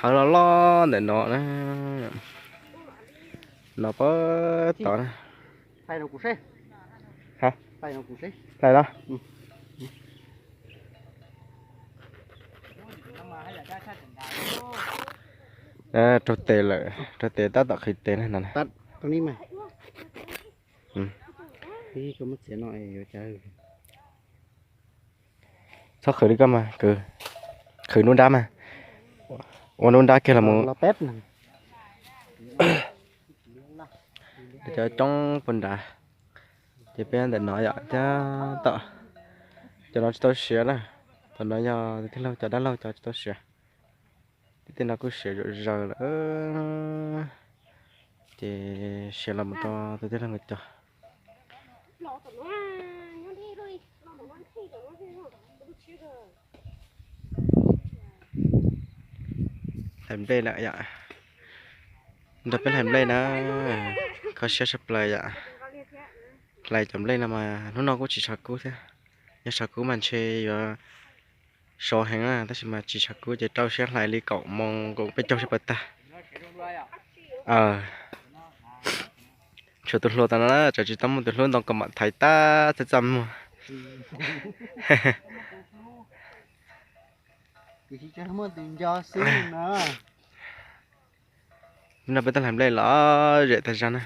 Hawv loj loj ntawm no na, no pab tod na. Hlais los? Raug tes lawm, raug tes tab tom qhwv tes na no. Txhob qhwv li koj mas, qhwv nruab nrab mas, ua nruab nrab kiag los mus. Cov coob puag nrad, ces peb ntawm no yom, thiab tom cov no tsis tau siav na, tom no yog tus tij laug cov dab laug cov tsis tau siav. Tej no kuj siav zom zaws lawm, ces siav los mus rau tus tij laug nkawd cog. Hlais nplej lawm yom, nrog peb hlais nplej na, kho siab tshaj plaws yom. Hlais cov nplej no mas hnub no kuj tsis tshav kub thiab, yog tshav kub mas ntshe yuav sov heev na, tab sis mas tsis tshav kub ces rau siab hlais li kaum moos kaum peb caug sib pas tag. Tshuav tus hluas tas no na, tsam tsis tau muaj tus hlub ntoo kom mam thaiv tab txaj txaj muag. No peb tuaj hlais nplej lom zem tag zog na.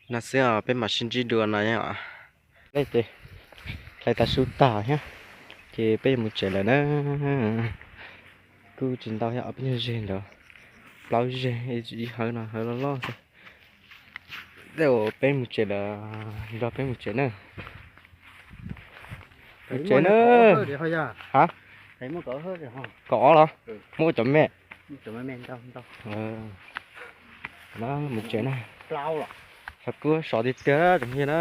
No xwb os, peb mam sib ntsib dua no os. Ces hlais tas su tag thiab, ces peb yuav mus tsev lawm na. Kuj tsis ntau thiab, ob peb nyuag zeg ntawd, plaub zeg, ib hawv no hawv loj loj xwb. Tej uas peb mus tsev lawm, nrog peb mus tsev na. Mus tsev na. Ha? Kaum ob los? Muaj cov me. Mus tsev na. Tshav kub sov tiag tiag tsoom phooj ywg na.